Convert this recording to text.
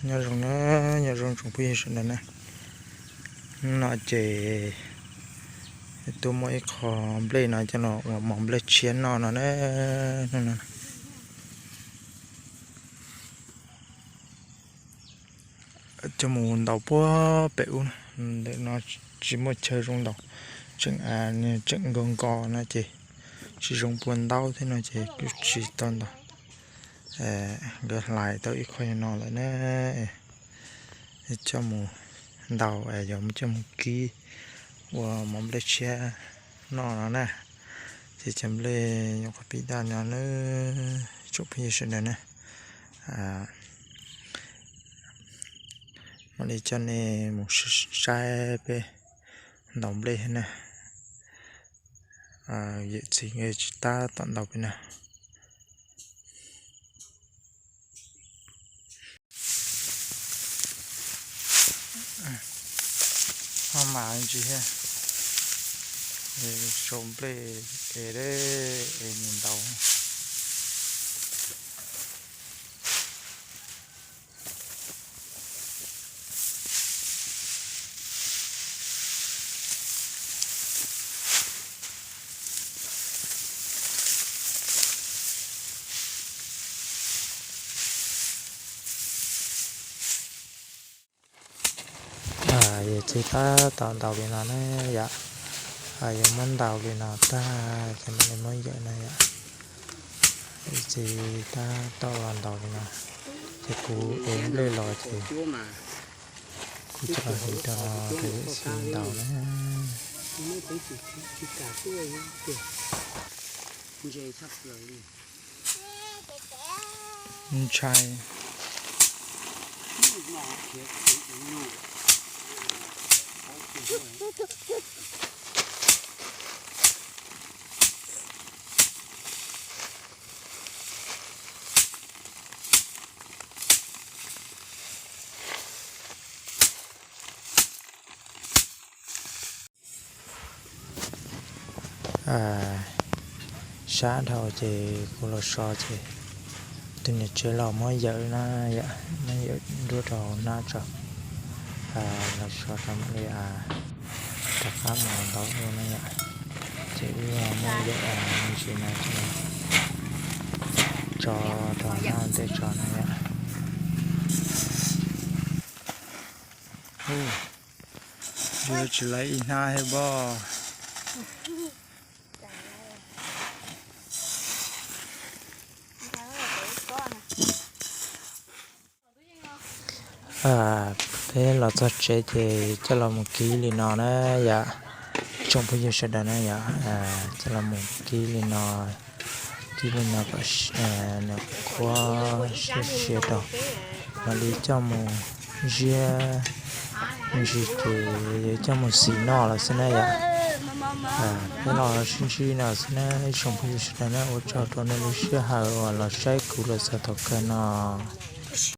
Nyob zoo na, nyob zoo tsoom phooj ywg sawv daws na. Hnub no ces tuaj muab ib qho nplej no coj los ua mov nplej tshiab noj no na. Hnub no coj mus ntaus puag pem ub, ntawm no tsis muaj chaw zoo ntaus, tseem, tseem nkaus nkos no ces tsis zoo puas ntaub thiab no ces kuj tsis tau ntaus. Nkawd hlais tau ib qho no lawm na, coj mus ntaus, yuav coj mus kib ua mov nplej tshiab noj no na. Ces cov nplej nyuam qhuav pib daj no na, tsoom phooj ywg sawv daws na. Mam li coj nej mus saib peb ntaus nplej thiab na. Yawm txiv nkawd tsis tab tom ntaus peb na. Ho mam ntsis thiab, sau nplej es, es mus ntaus. Yawm txiv tab tom ntaus li no ne yom. Yuav muab ntaus li no tag ces mam li muab yawm na yom. Yawm txiv tab tom los ntaus li no, ces kuv ev nplej los ces kuv coj los hliv rau no rau yawm txiv ntaus na. Ntshai. Sab dhau ces kuv los so ces tus niam tsev los muab yawm na yom, muab yawm nruab rau hnab tso, los so rau mam li rov qab mus ntaus ua na yom. Ces wb muab yawm me ntsis no ces tso rau hnab ntej tso na yom. Yuav tsis laiv ib hnab thiab pob. Peb los txog tsev ces coj los mus kib li no na yom, tsoom phooj ywg sawv daws na yom. Coj los mus kib li no, kib li no kom nws qhuav siab siab rau, mam li coj mus ziab ntsis ces yuav coj mus xim noj lawm xwb na yom. Peb los sib ntsib no xwb na ib tsoom phooj ywg sawv daws na, ua tsaug rau nej lub sij hawm uas los saib kuv los txog thaum kawg no.